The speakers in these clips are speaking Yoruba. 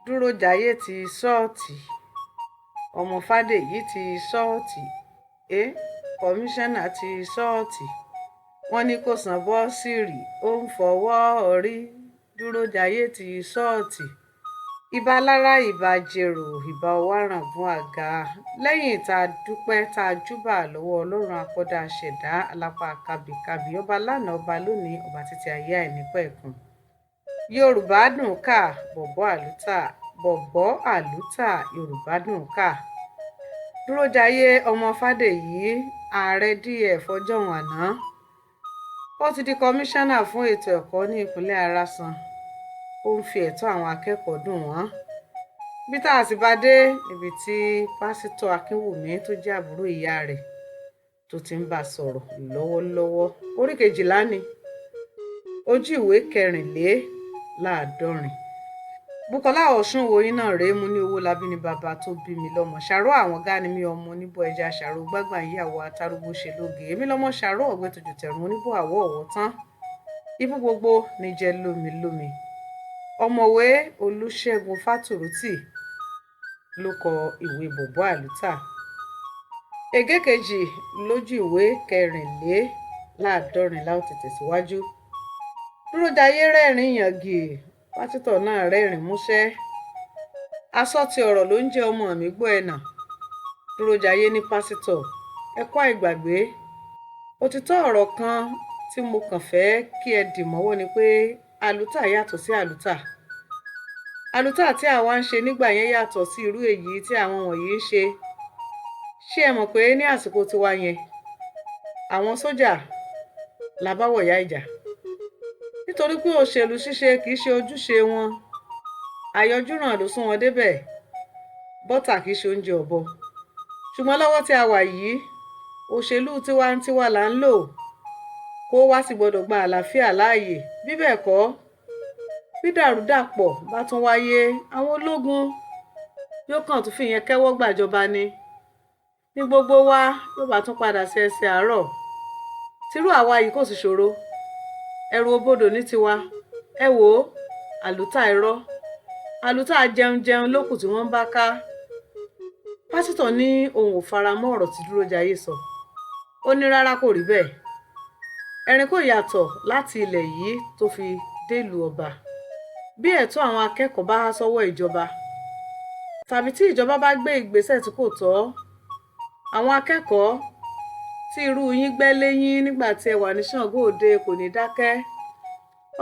Dúrójayé ti ṣọ́ọ̀tì, ọmọ Fàdèyí ti ṣọ́ọ̀tì, kọmíṣánná ti ṣọ́ọ̀tì, wọ́n ní kó san bọ́sìrì, ó ń fọwọ́ orí. Dúrójayé ti ṣọ́ọ̀tì. Ìbà lára, ìbà jèrò, ìbà ọwárangún àga. Lẹ́yìn tá a dúpẹ́ tá a júbà lọ́wọ́ Ọlọ́run akọ́dá ṣẹ̀dá alápá kábíkábí, ọba lánàá, ọba lónìí, ọba títí ayé àìnípẹ̀kun. Yorùbá dùn ká bọ̀bọ́ àlùtà, bọ̀bọ́ àlùtà, Yorùbá dùn ká. Dúrójayé ọmọ Fàdèyí, ààrẹ DF ọjọ́un àná, ó ti di kọmíṣánná fún ètò ẹ̀kọ́ ní ìpínlẹ̀ Arásan. Ó ń fi ẹ̀tọ́ àwọn akẹ́kọ̀ọ́ dùn wọ́n. Bí tá a sì bá dé níbi tí pásítọ̀ Akínwùmí tó jẹ́ àbúrò ìyá rẹ̀ tó ti ń bá a sọ̀rọ̀ lọ́wọ́lọ́wọ́. Orí 12 ni, ojú ìwé 74. Bùkọ́lá Ọ̀ṣunwòyí náà rèé. Mu ní owó labí ní bàbá tó bí mi lọ́mọ. Ṣàró àwọn gá ni mí, ọmọ oníbọ̀ ẹja ṣàró gbágbà ìyàwó atarúgbó ṣe lóge. Èmi lọ́mọ ṣàró ọ̀gbẹ́ tójú tẹ̀rùn oníbọ̀ àwọ̀ ọ̀wọ́ tán. Ibú gbogbo níjẹ́ lómi lómi. Ọ̀mọ̀wé Olúṣẹ́gun Fátúrútì ló kọ ìwé Bọ̀bọ́ Àlùtà. Ègé kejì lójú ìwé 74 la ó ti tẹ̀síwájú. Dúrójayé rẹ́rìn-ín yàngì, pásítọ̀ náà rẹ́rìn-ín músẹ́. Asọ́tì ọ̀rọ̀ ló ń jẹ́ ọmọ mi gbọ́ ẹ̀nà. Dúrójayé ní pásítọ̀, ẹ kú àìgbàgbé. Òtítọ́ ọ̀rọ̀ kan tí mo kàn fẹ́ kí ẹ dì mọ́wọ́ ni pé àlùtà yàtọ̀ sí àlùtà. Àlùtà tí àwa ń ṣe nígbà yẹn yàtọ̀ sí irú èyí tí àwọn wọ̀nyí ń ṣe. Ṣé ẹ mọ̀ pé ní àsìkò tiwa yẹn, àwọn sójà la bá wọ̀yá ìjà? Nítorí pé òṣèlú ṣíṣe kì í ṣe ojúṣe wọn. Àyọjúràn ló sún wọn débẹ̀. Bọ́tà kì í ṣe oúnjẹ ọ̀bọ. Ṣùgbọ́n lọ́wọ́ tí a wà yìí, òṣèlú tiwantiwa là ń lò. Kó wá sì gbọ́dọ̀ gba àlàáfíà láàyè. Bí bẹ́ẹ̀ kọ́, bí dàrúdàpọ̀ bá tún wáyé, àwọn ológun yóò kàn tún fìyẹn kẹ́wọ́ gbàjọba ni. Ní gbogbo wa yóò bá tún padà sí ẹsẹ̀ àárọ̀. Tírú àwa yìí kò sì ṣòro. Ẹrù obodò ní tiwa. Ẹ wò ó, àlùtà irọ́, àlùtà jẹun jẹun lókù tí wọ́n ń bá ká. Pásítọ̀ ní òun ò fara mọ́ ọ̀rọ̀ tí Dúrójayé sọ. Ó ní rárá, kò rí bẹ́ẹ̀. Ẹ̀rín kò yàtọ̀ láti ilẹ̀ yìí tó fi délùú ọba. Bí ẹ̀tọ́ àwọn akẹ́kọ̀ọ́ bá há sọ́wọ́ ìjọba, tàbí tí ìjọba bá gbé ìgbésẹ̀ tí kò tọ́, àwọn akẹ́kọ̀ọ́ tí irú yín gbẹ́ léyín nígbà tí ẹ wà ní Ṣàngó Òde kò ní dákẹ́.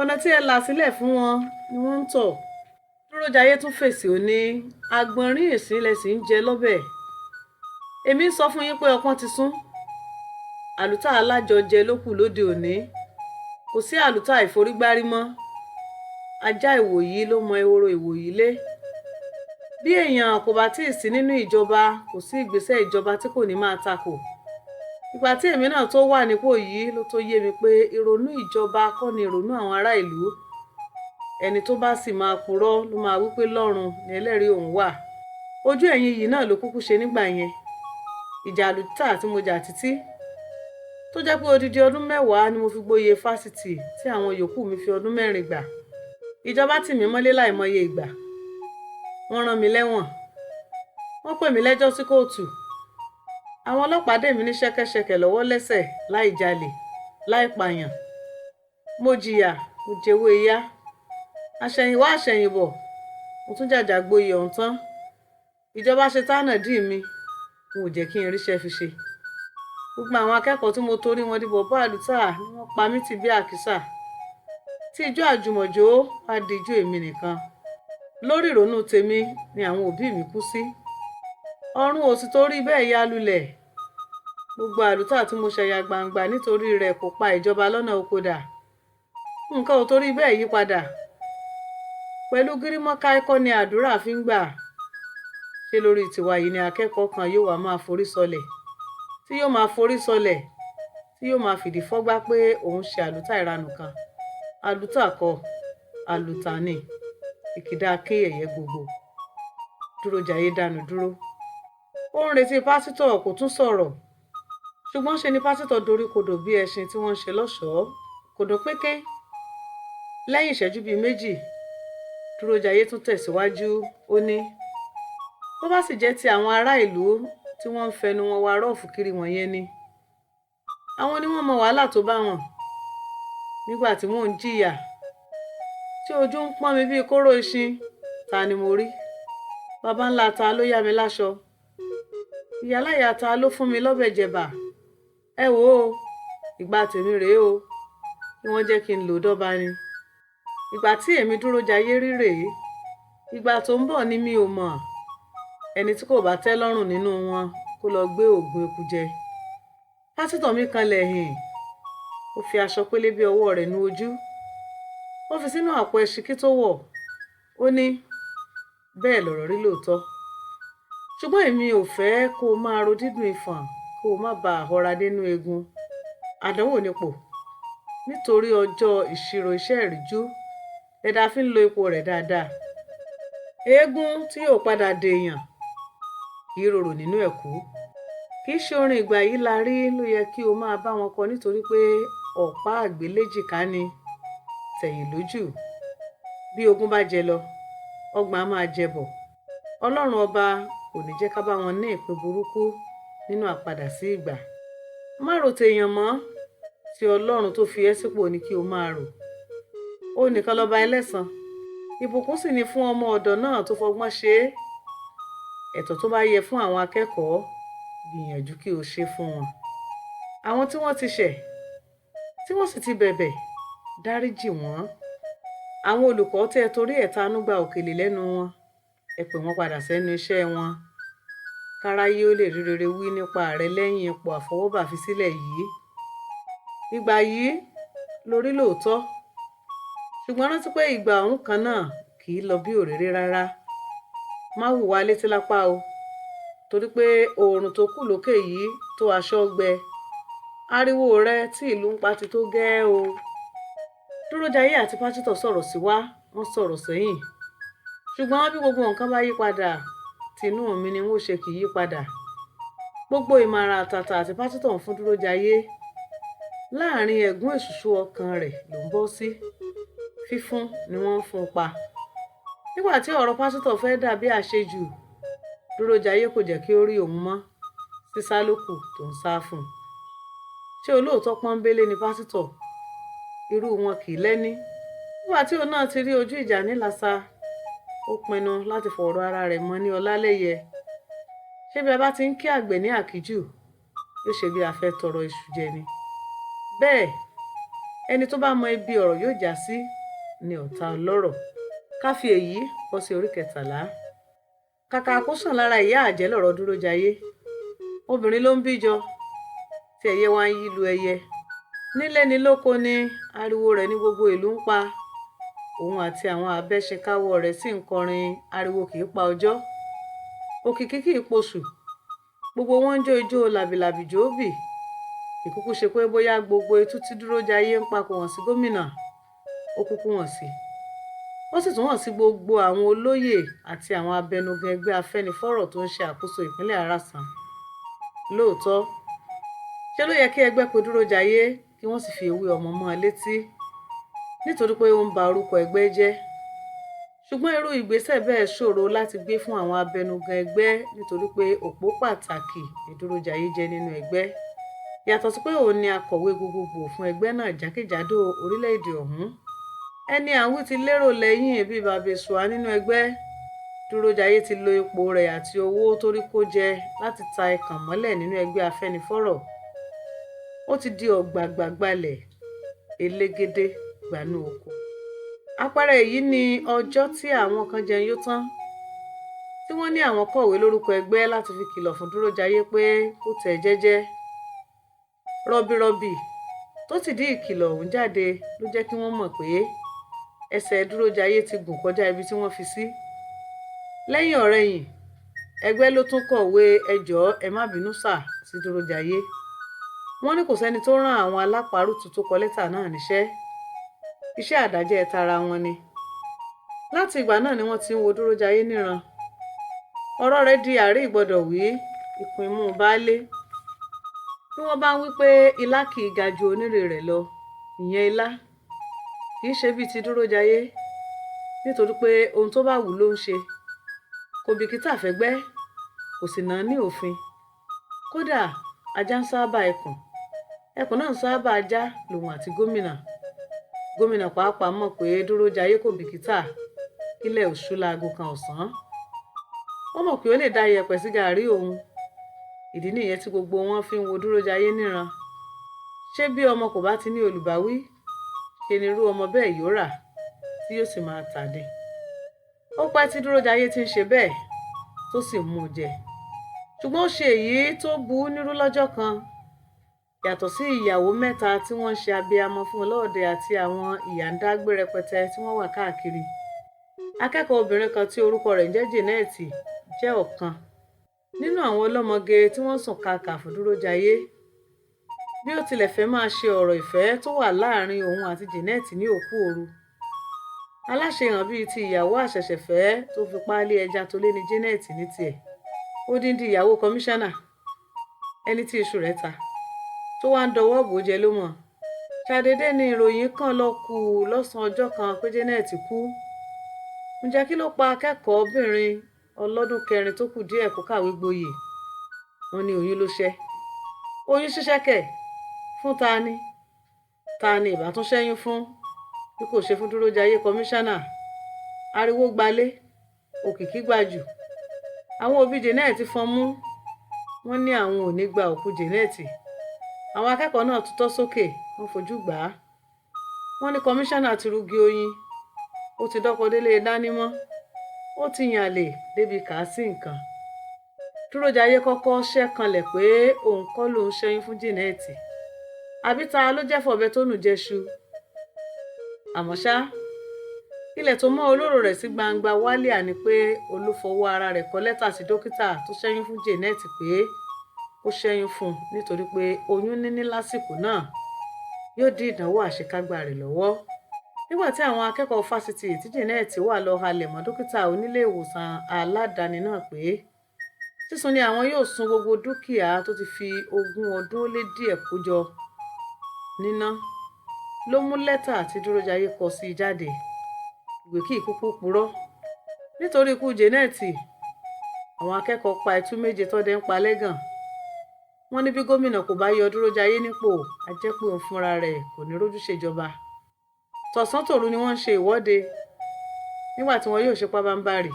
Ọ̀nà tí ẹ là sílẹ̀ fún wọn ni wọ́n ń tọ̀. Dúrójayé tún fèsì, ó ní àgbọ̀nrín èsín lẹ sì ń jẹ lọ́bẹ̀. Èmi ń sọ fún yín pé ọpọ́n ti sún. Àlùtà alájọjẹ ló kù lóde òní. Kò sí àlùtà ìforígbárí mọ́. Ajá ìwòyí ló mọ ehoro ìwòyí lé. Bí èèyàn kò bá tíì sí nínú ìjọba, kò sí ìgbésẹ̀ ìjọba tí kò ní máa takò. Ìgbà tí èmi náà tó wà nípò yìí ló tó yé mi pé ìrònú ìjọba kọ́ ni ìrònú àwọn ará ìlú. Ẹni tó bá sì máa purọ́ ló máa wí pé lọ́run ni ẹlẹ́rìí òun wà. Ojú ẹ̀yin yìí náà ló kúkú ṣe nígbà yẹn. Ìjà àlùtà tí mo jà títí, tó jẹ́ pé odidi ọdún 10 ni mo fi gboyè fásitì tí àwọn yòókù mi fi ọdún 4 gbà. Ìjọba tì mí mọ́lé láìmọye ìgbà. Wọ́n rán mi lẹ́wọ̀n. Wọ́n pè mí lẹ́jọ́ sí kóòtù. Àwọn ọlọ́pàá dè mí ní ṣẹ́kẹ́ṣẹkẹ̀ lọ́wọ́ lẹ́sẹ̀ láì jalè, láì pààyàn. Mo jìyà, mo jẹwé iyá. Àṣẹ̀yìnwá àṣẹ̀yìnbọ̀, mo tún jàjà gboyè ọ̀hún tán. Ìjọba ṣe tánà dì mí, wọn ò jẹ́ kí n ríṣẹ́ fi ṣe. Gbogbo àwọn akẹ́kọ̀ọ́ tí mo torí wọn di Bọ̀bọ́ Àlùtà ni wọ́n pa mí tì bí àkísà. Tí ijó àjùmọ̀jó wá di ijó èmi nìkan. Lórí ìrònú tèmi ni àwọn òbí mi kú sí. Ọ̀run ò sì torí bẹ́ẹ̀ ya lulẹ̀. Gbogbo àlùtà tí mo ṣẹ̀yà gbangba nítorí rẹ̀ kò pa ìjọba lọ́nà oko dà. Nǹkan ò torí bẹ́ẹ̀ yí padà. Pẹ̀lú gírímọ́káí kọ́ ni àdúrà fi ń gbà. Ṣé lórí tiwa yìí ni akẹ́kọ̀ọ́ kan yóò wá máa forí sọlẹ̀, tí yóò máa forí sọlẹ̀, tí yóò máa fìdí fọ́gbá pé òun ṣe àlùtà ìranù kan? Àlùtà kọ́, àlùtà ni. Ìkìdá kéyẹ̀yẹ́ gbogbo. Dúrójayé dánu dúró. Ó ń retí pásítọ̀ kò tún sọ̀rọ̀. Ṣùgbọ́n ṣe ni pásítọ̀ doríkodò bí ẹṣin tí wọ́n ń ṣe lọ́ṣọ̀ọ́. Kò dún péké. Lẹ́yìn ìṣẹ́jú bíi méjì, Dúrójayé tún tẹ̀síwájú, ó ní bó bá sì jẹ́ ti àwọn ará ìlú tí wọ́n ń fẹnu wọn wa rọ́ọ̀fù kiri wọ̀nyẹn ni, àwọn ni wọ́n mọ wàhálà tó bá wọn nígbà tí mò ń jìyà, tí ojú ń pọ́n mi bíi kóró iṣin. Ta ni mo rí? Baba ńlá ta ló yá mi láṣọ? Ìyáláyà ta ló fún mi lọ́bẹ̀ jẹ̀bà? Ẹ wò ó, ìgbà tèmi rèé o, kí wọ́n jẹ́ kí n lò dọ́ba ni. Ìgbà tí èmi Dúrójayé rí rèé, ìgbà tó ń bọ̀ ni mi ò mọ̀. Ẹni tí kò bá tẹ́ lọ́rùn nínú wọn kó lọ gbé oògùn eku jẹ. Pásítọ̀ mi kanlẹ̀ hìn, ó fi aṣọ pélébé ọwọ́ rẹ̀ nu ojú, ó fi sínú àpò ẹṣikí tó wọ̀. Ó ní bẹ́ẹ̀ lọ̀rọ̀ rí lóòótọ́, ṣùgbọ́n èmi ò fẹ́ kó o máa ro dídùn ìfọ̀n, kó o má bàa họra dénú eegun. Àdánwò nípò, nítorí ọjọ́ ìṣirò iṣẹ́ ìríjú lẹ̀dá fi ń lo ipò rẹ̀ dáadáa. Eégún tí yóò padà dèèyàn kì í rorò nínú ẹ̀kú. Kì í ṣe orin ìgbà yìí la rí ló yẹ kí o máa bá wọn kọ, nítorí pé ọ̀pá àgbéléjìká ni tẹ̀yìn lójú. Bí ogún bá jẹ lọ, ọgbọ̀n á máa jẹ bọ̀. Ọlọ́run ọba kò ní jẹ́ ká bá wọn ní ìpín burúkú nínú àpadà sí ìgbà. Má ro tèèyàn mọ́, tí Ọlọ́run tó fi ẹ́ sípò ní kí o máa rò. Ó nìkan lọ́ba ẹlẹ́san. Ìbùkún sì ni fún ọmọ ọ̀dọ̀ náà tó fọgbọ́n ṣe é. Ẹ̀tọ́ tó bá yẹ fún àwọn akẹ́kọ̀ọ́, gbìyànjú kí o ṣe fún wọn. Àwọn tí wọ́n ti ṣẹ̀, tí wọ́n sì ti bẹ̀bẹ̀, dáríjì wọ́n. Àwọn olùkọ́ tẹ́ ẹ torí ẹ̀tanú gba òkèlè lẹ́nu wọn, ẹ pè wọ́n padà sẹ́nu iṣẹ́ wọn. Káráyé ó lè rí rere wí nípa rẹ lẹ́yìn ipò àfọwọ́bà fi sílẹ̀ yìí. Ìgbà yìí lórí lóòótọ́, ṣùgbọ́n rántí pé ìgbà ọ̀hún kan náà kì í lọ bí òréré rárá. Má hùwà létí lápá o, torí pé oòrùn tó kù lókè yìí tó aṣọ gbẹ. Ariwo rẹ tí ìlú ń pa ti tó gẹ́ o. Dúrójayé àti pásítọ̀ sọ̀rọ̀ sí wá, wọ́n sọ̀rọ̀ sẹ́yìn. Ṣùgbọ́n bí gbogbo nǹkan bá yí padà, tinú mi ni wọ́n ṣe kì í yí padà. Gbogbo ìmọ̀ràn àtàtà àti pásítọ̀ ń fún Dúrójayé láàrin ẹ̀gún èṣùṣù ọkàn rẹ̀ ló ń bọ́ sí. Fífún ni wọ́n ń fún un pa. Nígbà tí ọ̀rọ̀ pásítọ̀ fẹ́ dàbí àṣejù, Dúrójayé kò jẹ́ kí ó rí òun mọ́. Sísá ló kù tó ń sá fún un. Ṣé olóòótọ́ pọ́nbélé ni pásítọ̀? Irú wọn kì í lẹ́ní. Nígbà tí òun náà ti rí ojú ìjà nílasa, ó pinnu láti fọ̀rọ̀ ara rẹ̀ mọ́ ní Ọlálẹ́yẹ. Ṣé bí a bá ti ń kí àgbẹ̀ ní àkíjù, yóò ṣe bí a fẹ́ tọrọ iṣu jẹ ni. Bẹ́ẹ̀ ẹni tó bá mọ ibi ọ̀rọ̀ yóò já sí ni ọ̀tá ọlọ́rọ̀. Ká fi èyí bọ́ sí orí kẹtàlá. Kàkà kó sàn lára ìyá àjẹ́ lọ̀rọ̀ Dúrójayé. Obìnrin ló ń bíjọ, tí ẹyẹ wá ń yí lu ẹyẹ. Nílé ni lóko ni ariwo rẹ̀ ní gbogbo ìlú ń pa. Òun àti àwọn abẹ́ṣinkáwọ́ rẹ̀ sì ń kọrin ariwo kì í pa ọjọ́, òkìkí kì í poṣù. Gbogbo wọn ń jó ijó làbìlàbì jóòbì. Ìkúkú ṣe pé bóyá gbogbo itú tí Dúrójayé ń pa kò hàn sí gómìnà, ó kúkú hàn sí. Ó sì tún hàn sí gbogbo àwọn olóyè àti àwọn abẹnugan ẹgbẹ́ Afẹ́nifọ́rọ̀ tó ń ṣe àkóso ìpínlẹ̀ Arásan. Lóòótọ́, ṣé ló yẹ kí ẹgbẹ́ pe Dúrójayé kí wọ́n sì fi ewé ọmọ mọ́ ọ létí, nítorí pé ó ń ba orúkọ ẹgbẹ́ jẹ́. Ṣùgbọ́n irú ìgbésẹ̀ bẹ́ẹ̀ ṣòro láti gbé fún àwọn abẹnugan ẹgbẹ́, nítorí pé òpó pàtàkì ni Dúrójayé jẹ́ nínú ẹgbẹ́. Yàtọ̀ sí pé òun ni akọ̀wé gbogbogbò fún ẹgbẹ́ náà jákèjádò orílẹ̀-èdè ọ̀hún. Ẹni à ń wí ti lérò lẹ́yìn bíi bàbá Èṣùà nínú ẹgbẹ́. Dúrójayé ti lo ipò rẹ̀ àti owó tó rí kó jẹ láti ta ẹ̀kàn mọ́lẹ̀ nínú ẹgbẹ́ Afẹ́nifọ́rọ̀. Ó ti di ọ̀gbàgbàgbalẹ̀ elégédé gbanú oko. Àpẹẹrẹ èyí ni ọjọ́ tí àwọn kan jẹun yó tán, tí wọ́n ní àwọn kọ̀wé lórúkọ ẹgbẹ́ láti fi kìlọ̀ fún Dúrójayé pé kó tẹ̀ jẹ́jẹ́. Rọ̀bìrọ̀bì tó ti dí ìkìlọ̀ ọ̀hún jáde ló jẹ́ kí wọ́n mọ̀ pé ẹsẹ̀ Dúrójayé ti gùn kọjá ibi tí wọ́n fi sí. Lẹ́yìn ọ̀rẹyìn, ẹgbẹ́ ló tún kọ̀wé ẹ jọ̀ọ́ ẹ má bínú sà sí Dúrójayé. Wọ́n ní kò sẹ́ni tó rán àwọn alápàrútù tó kọ lẹ́tà náà níṣẹ́. Iṣẹ́ àdájẹ́ tara wọn ni. Láti ìgbà náà ni wọ́n ti ń wo Dúrójayé níran. Ọ̀rọ̀ rẹ̀ di àrí ìgbọ́dọ̀ wí, ìpín imú baálé. Bí wọ́n bá ń wí pé ilá kì í ga ju onírè rẹ̀ lọ, ìyẹn ilá kì í ṣe bíi ti Dúrójayé. Nítorí pé ohun tó bá wù ú ló ń ṣe, kò bìkítà fẹ́gbẹ́, kò sì náání ní òfin. Kódà ajá ń sáábà ẹkùn, ẹkùn náà ń sáábà ajá lòun àti gómìnà. Gómìnà pàápàá mọ̀ pé Dúrójayé kò bìkítà kílẹ̀ ó ṣú láago kan ọ̀sán. Wọ́n mọ̀ pé ó lè da iyẹ̀pẹ̀ sí gàárì òun. Ìdí nìyẹn tí gbogbo wọn fi ń wo Dúrójayé níran. Ṣé bí ọmọ kò bá ti ní olùbáwí, ṣe ni irú ọmọ bẹ́ẹ̀ yóò rà tí yóò sì máa tà ni. Ó pẹ́ tí Dúrójayé ti ń ṣe bẹ́ẹ̀ tó sì mú un jẹ. Ṣùgbọ́n ó ṣe èyí tó bu ú nírú lọ́jọ́ kan. Yàtọ̀ sí ìyàwó mẹ́ta tí wọ́n ń ṣe abiyamọ fún ọlọ́ọ̀dẹ àti àwọn ìyá ń dágbé rẹpẹtẹ tí wọ́n wà káàkiri. Akẹ́kọ̀ọ́ obìnrin kan tí orúkọ rẹ̀ ń jẹ́ Janet jẹ́ ọ̀kan nínú àwọn ọlọ́mọge tí wọ́n sùn kàkà fún Dúrójayé. Bí ó tilẹ̀ fẹ́ máa ṣe ọ̀rọ̀ ìfẹ́ tó wà láàrin òun àti Janet ní òkú òru. Aláṣehàn bíi ti ìyàwó àṣẹ̀ṣẹ̀fẹ́ tó fi páálí ẹja tolé ní Janet ní tiẹ̀. Odindi ìyàwó kọmíṣánná, ẹni tí iṣu rẹ̀ ta, tó wá ń dọwọ́ bò ó jẹ ló mọ̀. Ṣàdédé ni ìròyìn kan lọ kù lọ́sàn-án ọjọ́ kan pé Janet kú. Ǹjẹ́ kí ló pa akẹ́kọ̀ọ́bìnrin ọlọ́dún kẹrin tó kù díẹ̀ kó kàwé gboyè? Wọ́n ní oyún ló ṣẹ́. Oyún ṣíṣẹ́ kẹ̀ fún ta ni? Ta ni ìbá tún ṣẹ́yún fún bí kò ṣe fún Dúrójayé kọmíṣánná? Ariwo gbalé, òkìkí gbajù. Àwọn òbí Janet fọ́n mú. Wọ́n ní àwọn ò ní gba òkú Janet. Àwọn akẹ́kọ̀ọ́ náà tutọ́ sókè, wọ́n fojú gbà á. Wọ́n ní kọmíṣánná ti rugi oyin, ó ti dọ́kọ délé dánimọ̀, ó ti yàn àlè débi kà á sí nǹkan. Dúrójayé kọ́kọ́ ṣẹ́ kanlẹ̀ pé òun kọ́ lòun ṣẹ́yún fún Janet. Àbí ta ló jẹ́ fọ̀bẹ tó nù jẹṣu? Àmọ́ ṣá, ilẹ̀ tó mọ́ olóró rẹ̀ sí gbangba wálíà ni pé Olú fọwọ́ ara rẹ̀ kọ lẹ́tà sí dókítà tó ṣẹ́yún fún Janet pé ó ṣẹ́yún fún un nítorí pé oyún níní lásìkò náà yóò dí ìdánwò àṣekágbá rẹ̀ lọ́wọ́. Nígbà tí àwọn akẹ́kọ̀ọ́ fásitì tí Janet wà lọ halẹ̀ mọ́ dókítà onílé ìwòsàn aládàáni náà pé sísun ni àwọn yóò sun gbogbo dúkìá tó ti fi ogún ọdún ó lé díẹ̀ kó jọ níná, ló mú lẹ́tà tí Dúrójayé kọ sí i jáde. Ìwé kì í kúkú purọ́. Nítorí ikú Janet, àwọn akẹ́kọ̀ọ́ pa itú méje tọ́dẹ ń pa lẹ́gàn. Wọ́n ní bí gómìnà kò bá yọ Dúrójayé nípò, á jẹ́ pé òun fúnra rẹ̀ kò ní rójú ṣèjọba. Tọ̀sán tòru ni wọ́n ń ṣe ìwọ́de. Nígbà tí wọn yóò ṣe pabambarì,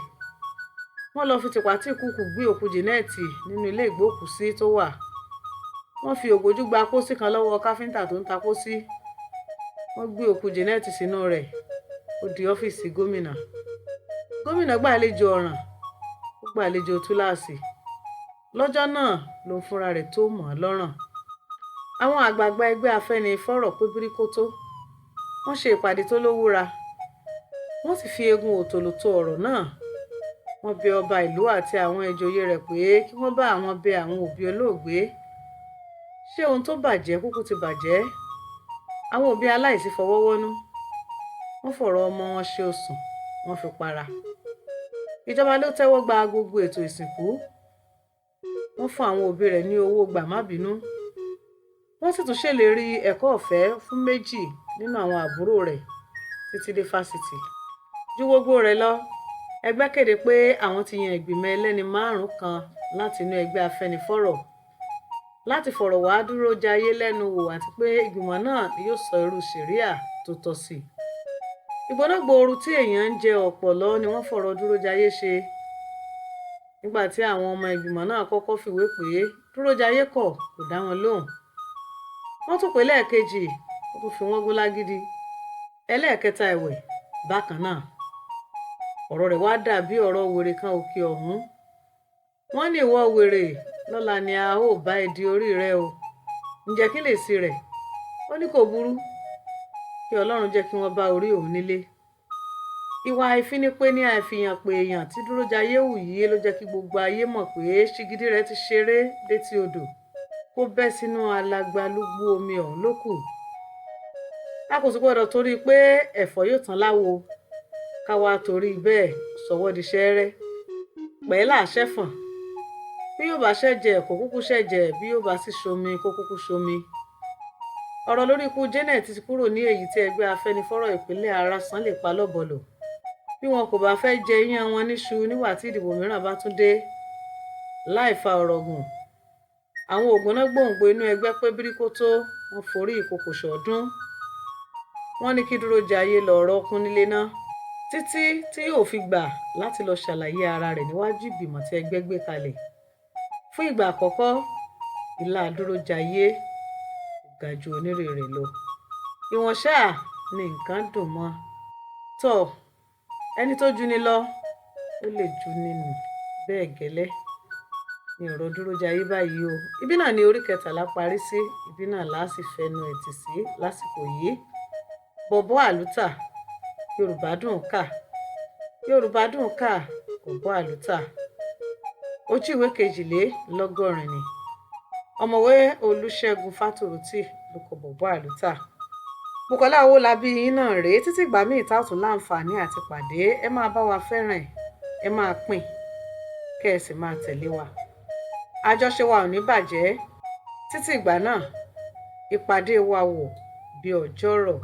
wọ́n lọ fi tìpátìkúùkù gbé òkú Janet nínú ilé ìgbókùúsí tó wà. Wọ́n fi ògbójú gba pósí kan lọ́wọ́ káfíńtà tó ń ta pósí. Wọ́n gbé òkú Janet sínú rẹ̀, ó di ọ́fíìsì gómìnà. Gómìnà gbàlejò ọ̀ràn, ó gbàlejò túláàsì. Lọ́jọ́ náà lòun fúnra rẹ̀ tó mọ̀ ọ́n lọ́ràn. Àwọn àgbààgbà ẹgbẹ́ Afẹ́nifọ́rọ̀ pé bíríkótó. Wọ́n ṣe ìpàdé tó lówúra. Wọ́n sì fi eegun òtòlò tó ọ̀rọ̀ náà. Wọ́n bẹ ọba ìlú àti àwọn ìjòyè rẹ̀ pé kí wọ́n bá àwọn bẹ àwọn òbí olóògbé. Ṣé ohun tó bàjẹ́ kúkú ti bàjẹ́? Àwọn òbí aláìsí fọwọ́ wọ́nú. Wọ́n fọ̀rọ̀ ọmọ wọn ṣe osùn, wọ́n fi para. Ìjọba ló tẹ́wọ́ gba gbogbo ètò ìsìnkú. Wọ́n fún àwọn òbí rẹ̀ ní owó gbà-má-bínú. Wọ́n sì tún ṣèlérí ẹ̀kọ́ ọ̀fẹ́ fún méjì nínú àwọn àbúrò rẹ̀ títí dé fásitì. Ju gbogbo rẹ̀ lọ, ẹgbẹ́ kéde pé àwọn ti yan ìgbìmọ̀ ẹlẹ́ni márùn-ún kan láti inú ẹgbẹ́ Afẹ́nifọ́rọ̀ láti fọ̀rọ̀ wá Dúrójayé lẹ́nu wò àti pé ìgbìmọ̀ náà yóò sọ irú sẹ̀ríà tó tọ́ sí i. Ìgbónágbòoru tí èèyàn ń jẹ ọ̀pọ̀lọ́ ni wọ́n fọ̀rọ̀ Dúrójayé ṣe. Nígbà tí àwọn ọmọ ìgbìmọ̀ náà kọ́kọ́ fìwé pè é, Dúrójayé kọ̀, kò dá wọn lóhùn. Wọ́n tún pè é lẹ́ẹ̀kejì, ó tún fi wọ́n gún lágídí. Ẹlẹ́ẹ̀kẹta ẹ̀wẹ̀, bákan náà. Ọ̀rọ̀ rẹ̀ wá dàbí ọ̀rọ̀ wèrè kan òkè ọ̀hún. Wọ́n ní ìwọ wèrè, lọ́la ni a ó bá ẹ di orí rẹ o. Ǹjẹ́ kí lèsì rẹ̀? Ó ní kò burú. Kí Ọlọ́run jẹ́ kí wọ́n bá orí òun nílé. Ìwà àìfínípé ní àìfihàn pé èèyàn tí Dúrójayé hù yìí ló jẹ́ kí gbogbo ayé mọ̀ pé ṣìgìdì rẹ̀ ti ṣeré létí odò, kó bẹ́ sínú alagbalúgbú omi ọ̀hún ló kù. A kò sì gbọdọ̀ torí pé ẹ̀fọ́ yóò tán láwo, ká wá torí bẹ́ẹ̀ sọwọ́ di ṣẹ́ẹ́rẹ́. Pẹ̀ẹ́ là á ṣẹ̀fọ̀n. Bí yóò bá ṣẹ̀jẹ̀ kó kúkú ṣẹ̀jẹ̀, bí yóò bá sì ṣomi kó kúkú ṣomi. Ọ̀rọ̀ lórí ikú Janet ti kúrò ní èyí tí ẹgbẹ́ Afẹ́nifọ́rọ̀ ìpínlẹ̀ Arásán lè pa lọ́bọ̀lọ̀. Bí wọn kò bá fẹ́ jẹ iyán wọn níṣu nígbà tí ìdìbò mìíràn bá tún dé. Láì fa ọ̀rọ̀ gùn, àwọn ògúnná gbòǹgbò inú ẹgbẹ́ pé bíríkótó, wọn forí ìkòkò sọ́dún. Wọ́n ní kí Dúrójayé lọ rọ́ọ̀kùn nílé náà títí tí yóò fi gbà láti lọ ṣàlàyé ara rẹ̀ níwájú ìgbìmọ̀ tí ẹgbẹ́ gbé kalẹ̀. Fún ìgbà àkọ́kọ́, ìlà Dúrójayé kò ga ju onírè rẹ̀ lọ. Ìwọ̀n ṣáà ni nǹkan dùn mọ́. Tọ́ ẹni tó juni lọ, ó lè juni nù bẹ́ẹ̀ gẹ́lẹ́ ni ọ̀rọ̀ Dúrójayé báyìí o. Ibi náà ni orí 13 parí sí, ibi náà la sì fẹnu ẹ̀ tì sí lásìkò yìí. Bọ̀bọ́ Àlùtà, Yorùbá dùn kà, Yorùbá dùn kà, Bọ̀bọ́ Àlùtà. Ojú ìwé 82 ni. Ọ̀mọ̀wé Olúṣẹ́gun Fátórótì ló kọ Bọ̀bọ́ Àlùtà. Bùkọ́lá Owólabí yín náà rèé títí ìgbà míì tá ò tún láǹfààní àti pàdé. Ẹ máa bá wa fẹ́ràn ẹ̀, ẹ máa pín, kẹ́ ẹ sì máa tẹ̀lé wa. Àjọṣe wa ò ní bàjẹ́. Títí ìgbà náà, ìpàdé wa wò bí ọjọ́rọ̀.